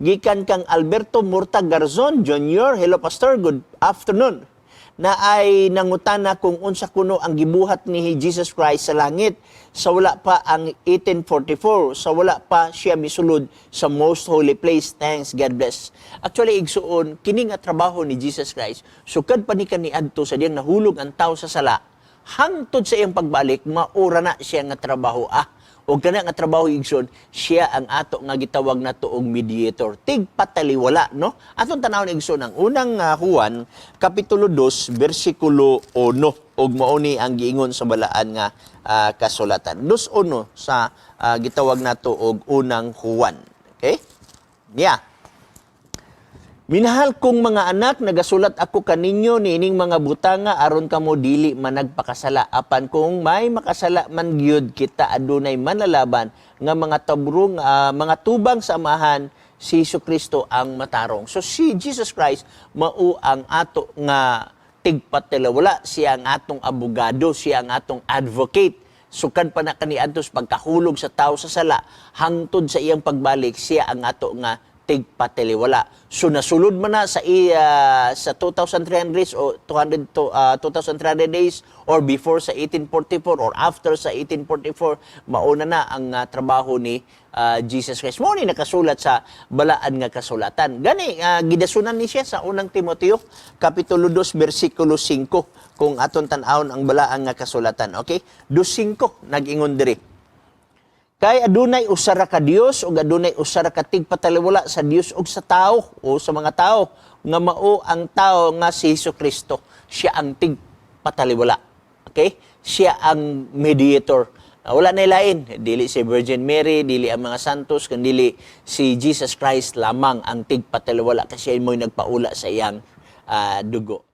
Gikan kang Alberto Murta Garzon Jr. Hello, Pastor, good afternoon. Na ay nangutana kung unsa kuno ang gibuhat ni Jesus Christ sa langit sa wala pa ang 1844, sa wala pa siya misulod sa most holy place. Thanks, God bless. Actually, igsuon, kini nga trabaho ni Jesus Christ, sukad pa ni kaniadto sa diyang nahulog ang tao sa sala, hangtod sa iyang pagbalik, maura na siya nga trabaho. O kana nga trabaho, igsoon, siya ang ato nga gitawag nato og mediator. Tigpataliwala, no? Atong tanawon, igsoon, ang unang Juan kapitulo 2 bersikulo 1 ug mao ni ang giingon sa balaan nga kasulatan. 2:1 sa gitawag nato og unang Juan. Okay? Yeah. Minahal kong mga anak, nagasulat ako kaninyo niining mga butanga aron kamo dili managpakasala. Apan kung may makasala man gyud kita, adunay manlalaban nga mga tabrong mga tubang sa Amahan, si Hesus Kristo ang matarong. So si Jesus Christ mao ang ato nga tigpatilawala, siya ang atong abogado, siya ang atong advocate. Sukad pa na kaniadto sa pagkahulog sa tao sa sala, hangtod sa iyang pagbalik, siya ang ato nga tigpatiliwala. So nasulod man na sa 2,300 o 200 to, 2,300 days or before sa 1844 or after sa 1844, mauna na ang trabaho ni Jesus Christ. Mao ni nakasulat sa balaan nga kasulatan. Gani gidasunan ni siya sa unang Timoteo kapitulo 2 bersikulo 5 kung aton tan-awon ang balaan nga kasulatan. Okay? 2:5 nag-ingon diri. Kay adunay usa ra ka Dios ug adunay usa ra ka tigpataliwala sa Dios ug sa tao o sa mga tao nga mao ang tao nga si Hesus Kristo. Siya ang tigpataliwala. Okay? Siya ang mediator. Wala na lain. Dili si Virgin Mary, dili ang mga santos, kundi si Jesus Christ lamang ang tigpataliwala kasi siya mo'y nagpaula sa iyang dugo.